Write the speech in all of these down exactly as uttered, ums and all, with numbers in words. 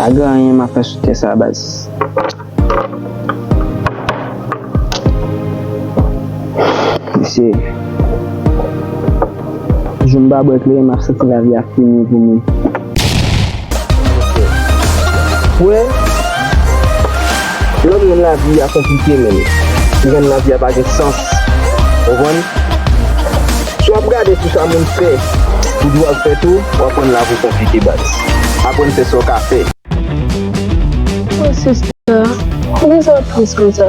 Pa gen anyen m ap fè sou tè sa, baz. Mesye, jou m pa bwè kleren, m ap santi lavi a fini pou mwen. Wè, lòt moun lavi a konplike menm. Li rann lavi a pa gen sans. Konprann? Si w ap gade sou sa moun fè, ou di w ap fè tou, w ap rann lavi w konplike, baz. Aprann fè sa w ka fè. Oh, sista, poukisa w tris konsa?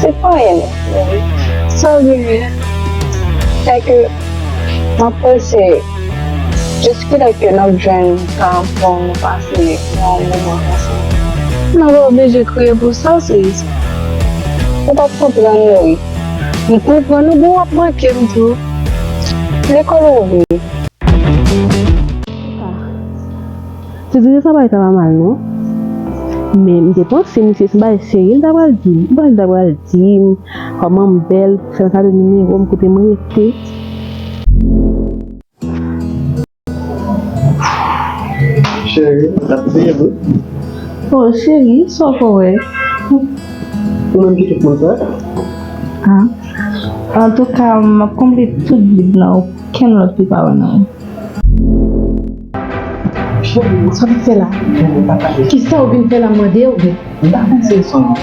Se pa anyen non. Sa w genyen? Sèke m ap panse, jiskilè ke n ap jwenn tan pou nou pase yon moman ansanm? Nou pa oblije kriye pou sa, sis. Ou p ap konprann nou, wi. M konprann ou, bon, w ap manke m tou. Lekòl ouvri. Antouka, se di sa bagay sa pa mal non. Men m te panse misye se bagay serye li ta pral di m. Ou pa li ta pral di m kòman m bèl, fè m kado nimewo m, kote m rete. Cheri, n ap kriye wi. Oh, cheri, sa w fè w wè? Ou menm ki tout moun sa? Ah. Antouka, m ap konble tout vid nan okenn lòt li pa wè nan ou. Cheri, sa w vin fè la? Kisa w vin fè la, m mande w? M pa panse se yon...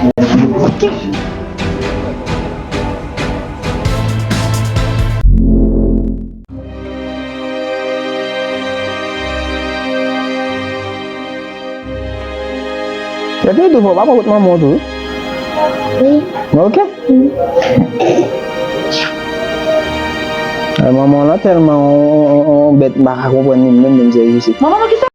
Lè te tou fò, pa pran kot manman w tou, wi. Ok. Ay, manman w lan tèlman on, on, on, on bèt, m pa ka konprann li menm, menm se jisi. Manman w ki sa?